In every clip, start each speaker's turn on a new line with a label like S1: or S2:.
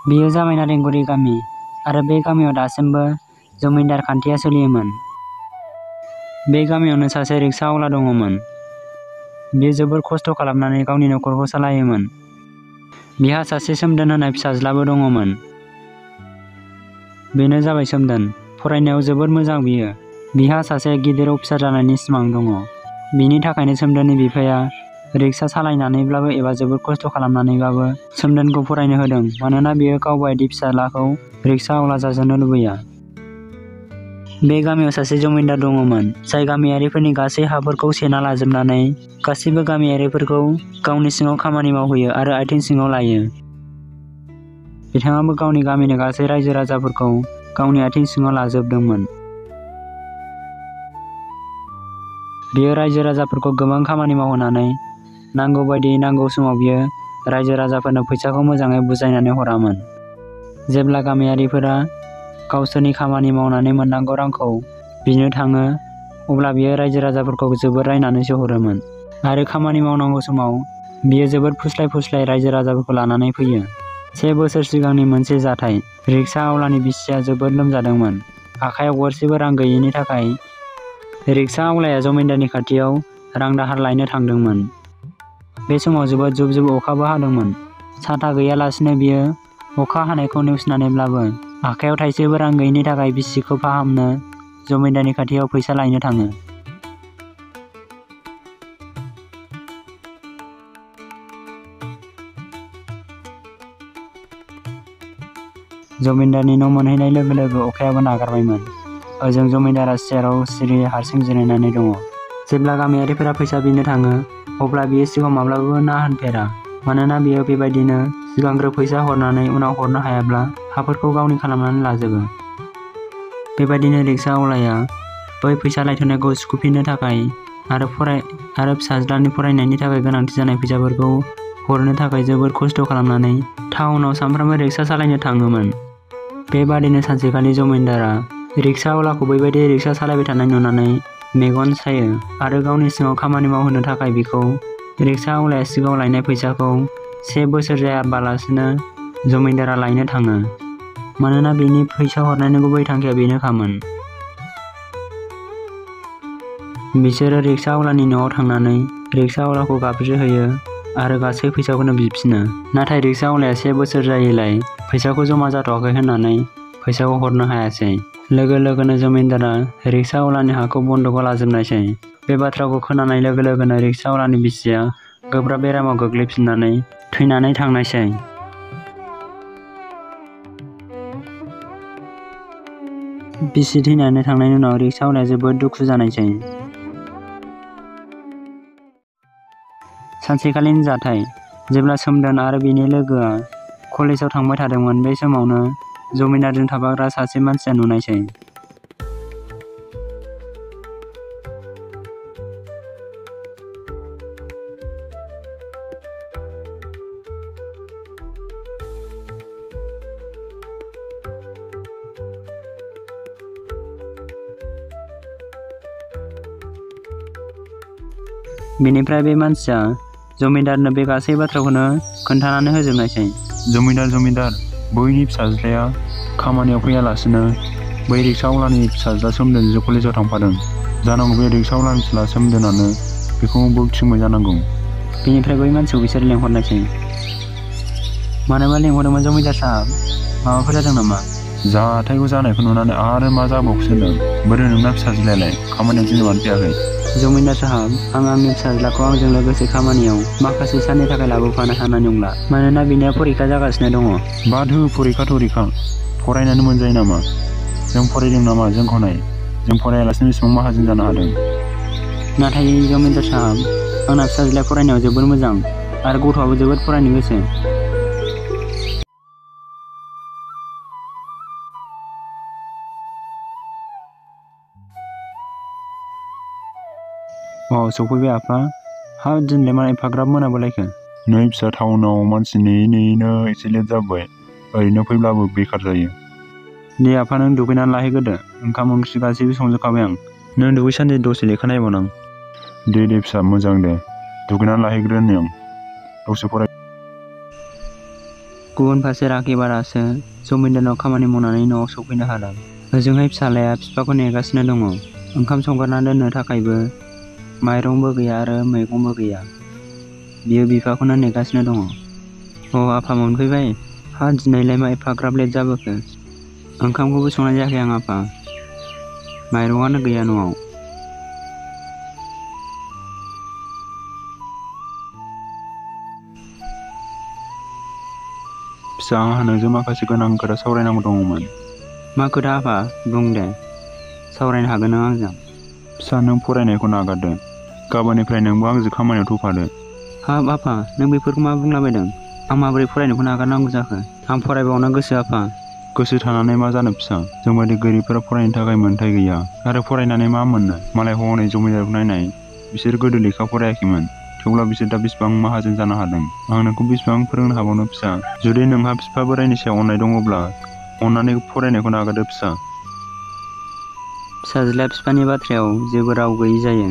S1: बेयो जाबाय नारेंगुरी गामि आरो बे गामियाव दासिमबो जमिनदार खान्थिया सोलियोमोन। बे गामियावनो सासे रिक्सा आवला दङमोन। बियो जोबोर खस्थ' खालामनानै गावनि नखरखौ सालायोमोन। बिहा सासे सोमदोन होनाय फिसाज्लाबो दङमोन। बेनो जाबाय सोमदोन। फरायनायाव जोबोर मोजां बियो। बिहा सासे गिदिर अफिसार जानायनि सिमां दङ। बिनि थाखायनो सोमदोननि बिफाया रिक्सा सालायनानैब्लाबो एबा जोबोर खस्थ' खालामनानैबाबो सोमदोनखौ फरायनो होदों, मानोना बियो गावबायदि फिसाज्लाखौ रिक्सा आवला जाजानो लुबैया। बे गामियाव सासे जमिनदार दङमोन, जाय गामियारिफोरनि गासै हाफोरखौ सेना लाजोबनानै गासैबो गामियारिफोरखौ गावनि सिङाव खामानि मावहोयो आरो आथिं सिङाव लायो। बिथाङाबो गावनि गामिनि गासै रायजो राजाफोरखौ गावनि आथिं सिङाव लाजोबदोंमोन। बियो रायजो राजाफोरखौ गोबां खामानि मावहोनानै नांगौ बायदि नांगौ समाव बियो रायजो राजाफोरनो फैसाखौ मोजाङै बुजायनानै हरामोन। जेब्ला गामियारिफोरा गावसोरनि खामानि मावनानै मोननांगौ रांखौ बिनो थाङो, अब्ला बियो रायजो राजाफोरखौ जोबोर रायनानैसो हरोमोन आरो खामानि मावनांगौ समाव बियो जोबोद फुस्लाय रायजो राजाफोरखौ लानानै फैयो। 1 बोसोर सिगांनि मोनसे जाथाय। रिक्सा आवलानि बिसिया जोबोद लोमजादोंमोन। आखायाव गरसेबो रां गैयैनि थाखाय रिक्सा आवलाया जमिनदारनि खाथियाव रां दाहार लायनो थांदोंमोन। बे समाव जोबोद जुब जुब अखाबो हादोंमोन। साथा गैयालासिनो बियो अखा हानायखौ नेवसिनानैब्लाबो आखायाव थाइसेबो रां गैयिनि थाखाय बिसिखौ फाहामनो जमिनदारनि खाथियाव फैसा लायनो थाङो। जमिनदारनि न' मोनहैनाय लोगो लोगो अखायाबो नागारबायमोन। ओजों जमिनदारा सियाराव सिरियै हारसिं जिरायनानै दङ। जेब्ला गामियारिफोरा फैसा बिनो थाङो, अब्ला बियो सिगाङाव माब्लाबाबो ना होनफेरा, मानोना बियो बेबायदिनो सिगांग्रो फैसा हरनानै उनाव हरनो हायाब्ला हाफोरखौ गावनि खालामनानै लाजोबो। बेबायदिनो रिक्सा आवलाया बै फैसा लायथ'नायखौ सुख'फिननो थाखाय आरो फिसाज्लानि फरायनायनि थाखाय गोनांथि जानाय फैसाफोरखौ हरनो थाखाय जोबोर खस्थ' खालामनानै टाउनाव सानफ्रामबो रिक्सा सालायनो थाङोमोन। बेबादिनो सानसेखालि जमिनदारा रिक्सा आवलाखौ बेबायदि रिक्सा सालायबाय थानाय नुनानै मेगन सायो आरो गावनि सिङाव खामानि मावहोनो थाखाय बिखौ रिक्सा आवलाया सिगाङाव लायनाय फैसाखौ 1 बोसोर जायाबालासिनो जमिनदारा लायनो थाङो, मानोना बिनि फैसा हरनायनि गुबै थांखिया बेनोखामोन। बिसोरो रिक्सा आवलानि न'आव थांनानै रिक्सा आवलाखौ गाबज्रिहैयो आरो गासै फैसाखौनो बिफिनो। नाथाय रिक्सा आवलाया 1 बोसोर जायैलाय फैसाखौ जमा जाथ'वाखै होननानै फैसाखौ हरनो हायासै। लोगो लोगोनो जमिनदारा रिक्सा आवलानि हाखौ बन्दकआव लाजोबनायसै। बे बाथ्राखौ खोनानाय लोगो लोगोनो रिक्सा आवलानि बिसिया गोब्राब बेरामाव गोग्लैफिननानै थैनानै थांनायसै। बिसि थैनानै थांनायनि उनाव रिक्सा आवलाया जोबोद दुखु जानायसै। सानसेखालिनि जाथाय। जेब्ला सोमदोन आरो बिनि लोगोआ कलेजाव थांबाय थादोंमोन, बे समावनो जमिनदारजों थाफाग्रा सासे मानसिया नुनायसै। बेनिफ्राय बे मानसिया जमिनदारनो बे गासै बाथ्राखौनो खोन्थानानै होजोबनायसै।
S2: जमिनदार, बैनि फिसाज्लाया खामानियाव फैयालासिनो बै रिक्सा आवलानि फिसाज्ला सोमदोनजों कलेजाव थांफादों। जानांगौ बे रिक्सा आवलानि फिसाज्ला सोमदोनानो बेखौ बोगथिंबाय जानांगौ।
S1: बेनिफ्राय बै मानसिखौ बिसोर लेंहरनायसै। मानोबा लेंहरदोंमोन जमिनदार साहाब? माबाफोर जादों नामा?
S2: जाथायखौ जानायखौ नुनानै आरो मा जाबावखोसो होनदों। बोरो नोंना फिसाज्लायालाय खामानियाव दिनै मानो फैयाखै?
S1: जमिनदार साहाब, आं आंनि फिसाज्लाखौ आंजों लोगोसे खामानियाव माखासे साननि थाखाय लाबोफानो हानाय नंला, मानोना बिनिया फरिखा जागासिनो दङ।
S2: बाद हो, फरिखा फरायनानै मोनजायो नामा? जों फरायदों नामा जोंखौ नाय। जों फरायालासिनो बेसेबां माहाजोन जानो हादों।
S1: नाथाय जमिनदार साहाब, आंना फिसाज्लाया फरायनायाव जोबोर मोजां आरो गथ'आबो जोबोद फरायनो गोसो।
S2: सफैबाय आफा। हा, दिनैलाय मा एफाग्राब मोनाबोलायखो? नै फिसा, टाउनाव मानसि नेयै नेयैनो एसे लेट जाबाय। ओरैनो फैब्लाबो बेखार जायो।
S1: दे आफा, नों दुगैनानै लाहैग्रोदो। ओंखाम ओंख्रि गासैबो संजोबखाबाय आं।
S2: नों दुगैसान्दि दसे लेखा नायबावनां। दे फिसा, मोजां दे। दुगैनानै लाहैग्रो होनदों आं। दसे फराय।
S1: गुबुन फारसे राखिबारासो जमिनदारनाव खामानि मावनानै न'आव सफैनो हादों। ओजोंहाय फिसाज्लाया बिफाखौ नेगासिनो दङ। ओंखाम संगारना दोननो थाखायबो माइरंबो गैया आरो मैगंबो गैया। बियो बिफाखौनो नेगासिनो दङ। आफा मोनफैबाय। दिनैलाय मा एफाग्राब लेट जाबोखो? ओंखामखौबो संनाय जायाखै आं आफा। माइरंआनो गैया न'आव।
S2: फिसा, आंहा नोंजों माखासे गोनां खोथा सावरायनांगौ दङमोन।
S1: मा खोथा आफा? बुं दे। सावरायनो हागोन नों आंजों।
S2: फिसा, नों फरायनायखौ नागारदो। गाबोननिफ्राय नोंबो आंजों खामानियाव थौफादो।
S1: हाब आफा, नों बेफोरखौ मा बुंलाबायदों? आं माबोरै फरायनायखौ नागारनांगौ जाखो? आं फरायबावनो गोसो आफा।
S2: गोसो थानानै मा जानो फिसा? जोंबायदि गोरिबफोरा फरायनो थाखाय मोन्थाय गैया। आरो फरायनानै मा मोननो? मालाय हनै जमिदारखौ नायनाय। बिसोर गोदो लेखा फरायाखैमोन। थेवब्ला बिसोर दा बेसेबां माहाजोन जानो हादों। आं नोंखौ बेसेबां फोरोंनो हाबावनो फिसा? जुदि नोंहा बिफा बोरायनि सायाव अननाय दङब्ला अननानै फरायनायखौ नागारदो फिसा।
S1: फिसाज्लाया बिफानि बाथ्रायाव जेबो राव गैयि जायो।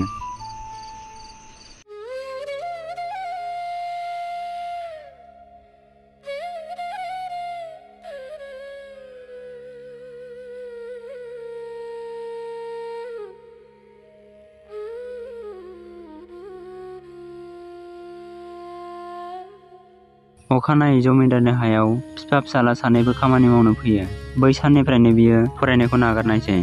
S1: अखानायै जमिदारनि हायाव बिफा फिसाला सानैबो खामानि मावनो फैयो। बै साननिफ्रायनो बियो फरायनायखौ नागारनायसै।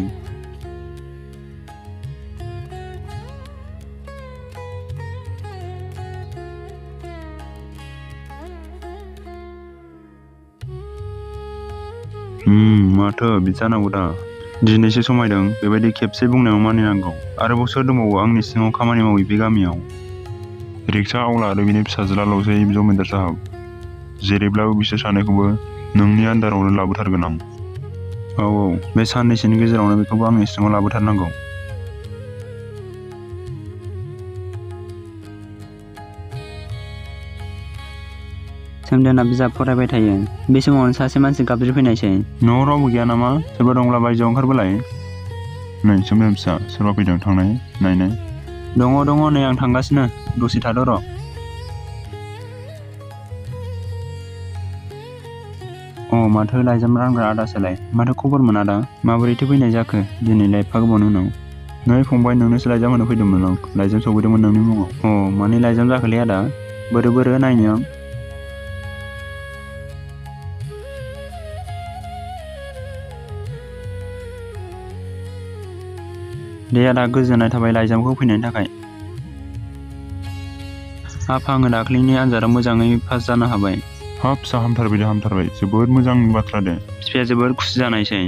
S2: माथो बिदि जानांगौ दा? दिनैसो समायदों। बेबायदि खेबसे बुंनायाव मानिनांगौ। आरोबाव सोर दंबावो आंनि सिङाव खामानि मावो बे गामियाव? रिक्सा आवला आरो बिनि फिसाज्लाल'सै जमिदार साहाब। जेरैब्लाबो बिसोर सानैखौबो नोंनि आन्दारावनो लाबोथारगोन आं। औ, बे साननैसोनि गेजेरावनो बेखौबो आंनि सिङाव लाबोथारनांगौ।
S1: सोमदोना बिजाब फरायबाय थायो। बे समावनो सासे मानसि गाबज्रिफैनायसै।
S2: न'आव रावबो गैया नामा? सोरबा दंब्ला बायजोआव ओंखारबोलाय। नै सोमदोन फिसा, सोरबा फैदों, थांनाय नायनाय।
S1: दङ, नै आं थांगासिनो। दसे थाद' र'। माथो लाइजाम रानग्रा आदासोलाय? माथो खबरमोन आदा? माबोरैथो फैनाय जाखो दिनैलाय एफा गोबावनि उनाव?
S2: नै फंबाय, नोंनोसो लाइजाम होनो फैदोंमोन आं। लाइजाम सफैदोंमोन नोंनि मुङाव।
S1: मानि लाइजाम जाखोलै आदा? बोरो नायनो आं। दे आदा, गोजोननाय थाबाय लाइजामखौ होफैनायनि थाखाय। आफा, आङो दाख्लैनि आनजादाव मोजाङै पास जानो हाबाय।
S2: हाब फिसा, हामथारबाय। जोबोद मोजां बाथ्रा दे।
S1: बिफाया जोबोद खुसि जानायसै।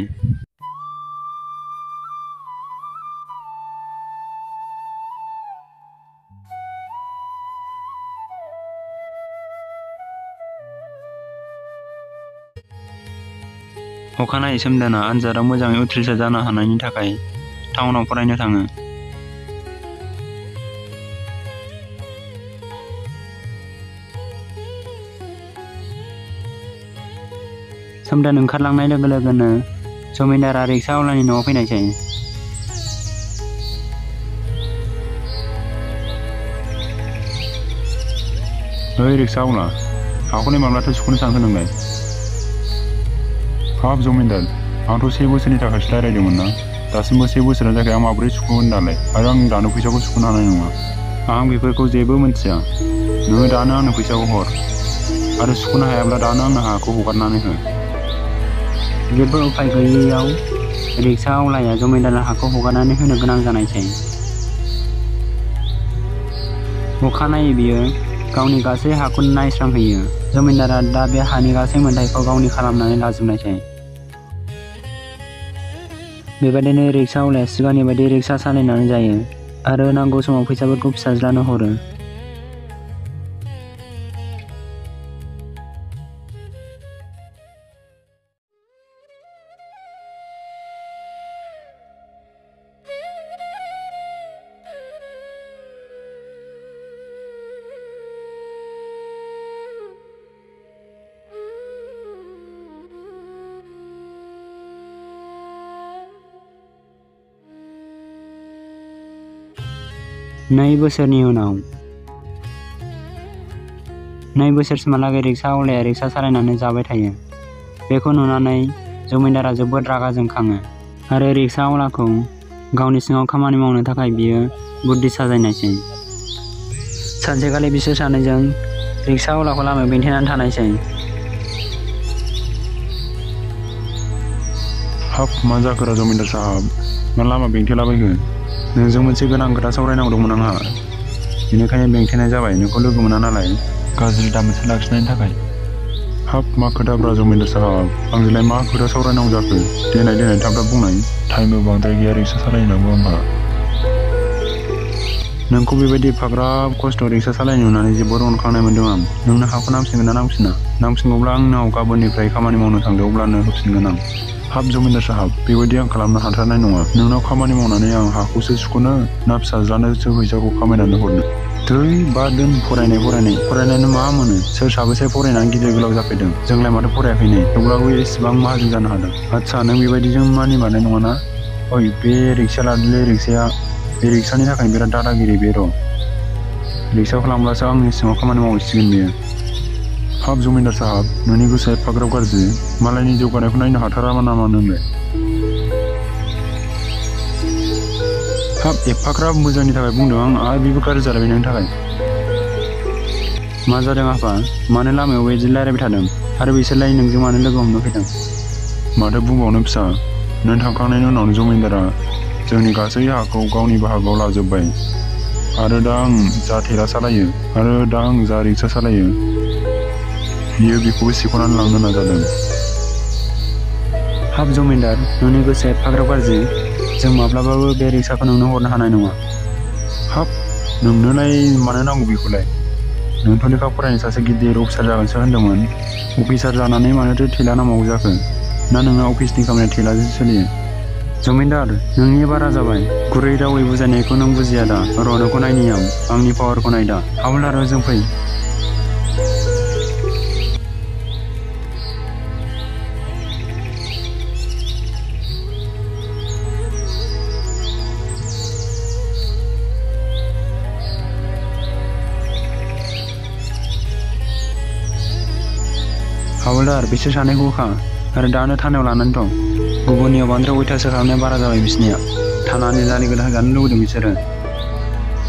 S1: अखानायै सोमदोना आनजादाव मोजाङै उथ्रिसार जानो हानायनि थाखाय टाउनाव फरायनो थाङो। सोमदोन ओंखारलांनाय लोगो लोगोनो जमिदारा रिक्सा आवलानि न'आव फैनायसै।
S2: ओइ रिक्सा आवला, हाखौलाय माब्लाथो सुख'नो सानखो नोंलाय? हाब जमिदार, आंथ' 1 बोसोरनि थाखायसो रायज्लायदोंमोन ना। दासिमबो 1 बोसोरा जायाखै। आं माबोरै सुख'गोन दालाय? आरो आं दानो फैसाखौ सुख'नो हानाय नङा।
S1: आं बेफोरखौ जेबो मिथिया।
S2: नोङो दानो आंनो फैसाखौ हर। आरो सुख'नो हायाब्ला दानो आंनो हाखौ हगारनानै हो।
S1: जेबो उफाय गैयैयाव रिक्सा आवलाया जमिदारनो हाखौ हगारनानै होनो गोनां जानायसै। अखानायै बियो गावनि गासै हाखौनो नायस्रांहैयो। जमिदारा दा बे हानि गासै मोन्थाइखौ गावनि खालामनानै लाजोबनायसै। बेबायदिनो रिक्सा आवलाया सिगांनि बायदि रिक्सा सालायनानै जायो आरो नांगौ समाव फैसाफोरखौ फिसाज्लानो हरो। नै बोसोरनि उनाव 2 बोसोरसिमहालागै रिक्सा आवलाया रिक्सा सालायनानै जाबाय थायो। बेखौ नुनानै जमिनदारा जोबोद रागा जोंखाङो आरो रिक्सा आवलाखौ गावनि सिङाव खामानि मावनो थाखाय बियो बुद्धि साजायनायसै। सानसेखालि बिसोर सानैजों रिक्सा आवलाखौ लामायाव बेंथेनानै थानायसै।
S2: हाब मा जाखोरा जमिनदार साहाब, मा लामा बेंथेलाबायखो? नोंजों मोनसे गोनां खोथा सावरायनांगौ दंमोन आंहा, बेनिखायनो बेंथेनाय जाबाय नोंखौ लोगो मोना नालाय गाज्रि दामोनसे लाखिनायनि थाखाय। हाब मा खोथाब्रा जमिनदार साहाब, आंजोंलाय मा खोथा सावरायनांगौ जाखो? देनाय थाब थाब बुंनाय, टाइमबो बांद्राय गैया रिक्सा सालायनांगौ आंहा। नोंखौ बेबायदि एफाग्राब खस्थ' रिक्सा सालायनो नुनानै जोबोर अनखांनाय मोनदों आं। नोंनो हाखौ नांफिनगोन ना नांफिना? नांफिनगौब्ला आंनाव गाबोननिफ्राय खामानि मावनो थांदो, अब्लानो होफिनगोन आं। हाब जमिनदार साहाब, बेबायदि आं खालामनो हाथारनाय नङा। नोंनाव खामानि मावनानै आं हाखौसो सुख'नो ना फिसाज्लानोसो फैसाखौ खामायनानै हरनो? थै बा दोन फरायनायानो मा मोनो? सोर साबेसे फरायनानै गिदिर गोलाव जाफैदों? जोंलाय माथो फरायाखै नै, थेवब्लाबो एसेबां माहाजोन जानो हादों। आदसा नों बेबायदिजों मानिमारनाय नङाना? ओइ बे रिक्सा लादोलै रिक्साया, बे रिक्सानि थाखाय बिराद दादागिरि बे र'। रिक्साखौ लांब्लासो आंनि सिङाव खामानि मावहैसिगोन बेयो। हाब जमिनदार साहाब, नोंनि गोसोआ एफाग्राब गाज्रि? मालायनि जौगानायखौ नायनो हाथारा नामा नोंलाय? हाब एफाग्राब मोजांनि थाखाय बुंदों आं, आरो बेबो गाज्रि जालायबाय नोंनि थाखाय। मा जादों आफा? मानो लामायाव बेबायदि रायलायबाय थादों? आरो बिसोरलाय नोंजों मानो लोगो हमनो फैदों? माथो बुंबावनो फिसा, नों थांखांनायनि उनाव जमिनदारा जोंनि गासै हाखौ गावनि बाहागोआव लाजोब्बाय। आरो दा आं जा थेला सालायो आरो दा आं जा रिक्सा सालायो, बियो बेखौबो सेख'नानै लांनो नाजादों।
S1: हाब जमिनदार, नोंनि गोसोआ एफाग्राब गाज्रि? जों माब्लाबाबो बे रिक्साखौ नोंनो हरनो हानाय नङा।
S2: हाब नोंनोलाय मानो नांगौ बेखौलाय? नोंथ' लेखा फरायनाय सासे गिदिर अफिसार जागोनसो होनदोंमोन। अफिसार जानानै मानोथो थेला नांबावगौ जाखो? ना नोंना अफिसनि खामानिया थेलाजों सोलियो? जमिनदार, नोंनि बारा जाबाय। गुरै रावै बुजायनायखौ नों बुजिया दा? र' नोंखौ नायनि आं, आंनि पावारखौ नाय दा। हावलदार ओजों फै। हावलदार, बिसोर सानैखौ होखा आरो दानो थानायाव लानानै दं। गुबुननियाव बांद्राय अयथासार खालामनाया बारा जाबाय बिसनिया। थानानि लालिगोला होजानो लुबैदों बिसोरो।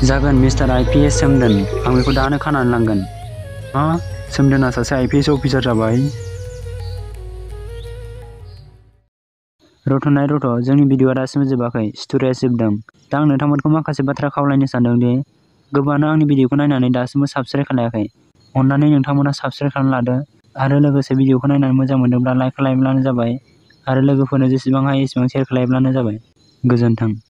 S2: जागोन मिस्टार IPS सोमदोन, आं बेखौ दानो खानानै लांगोन। मा? सोमदोना सासे IPS अफिसार जाबाय? रथ'नाय रथ', जोंनि भिडिअआ दासिमबो जोबाखै, स्ट'रिया जोबदों। दा आं नोंथांमोनखौ माखासे बाथ्रा खावलायनो सानदों दि गोबाङानो आंनि भिडिअखौ नायनानै दासिमबो साबस्क्राइब खालायाखै। अन्नानै नोंथांमोना साबस्क्राइब खालामना लादो आरो लोगोसे भिडिअखौ नायनानै मोजां मोनदोंब्ला लाइक खालामब्लानो जाबाय आरो लोगोफोरनो जेसेबां हायो एसेबां शेयार खालामब्लानो जाबाय। गोजोन्थों।